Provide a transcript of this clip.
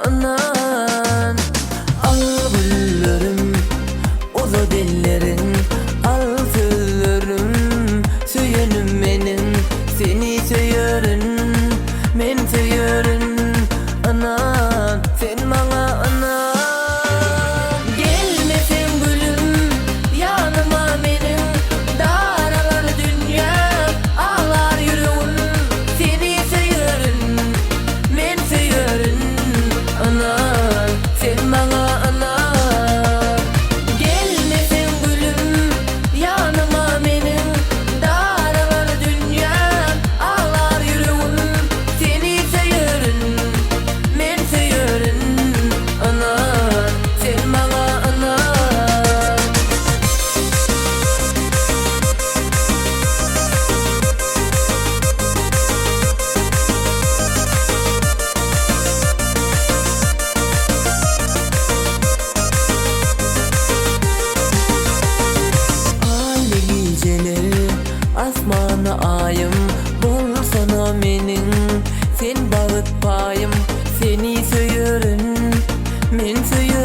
ynan. Al güllerim, uzat elleriň, al sözlerim, söýenim meniň, seni söýerin, men söýerin, ynan, sen maňa ynan. Gelmeseň gülüm, ýanyma meniň, daralar dünýäm, aglar ýüregim, seni söýerin, men söýerin, ynan, sen maňa ynan. Gelmeseň gülüm, ýanyma meniň, daralar dünýäm, aglar ýüregim, seni söýerin, men söýerin, ynan, sen maňa ynan. Aýly gijeler asmanda aýym Bolsana meniň sen bagt paýym Seni söýerin men söýerin.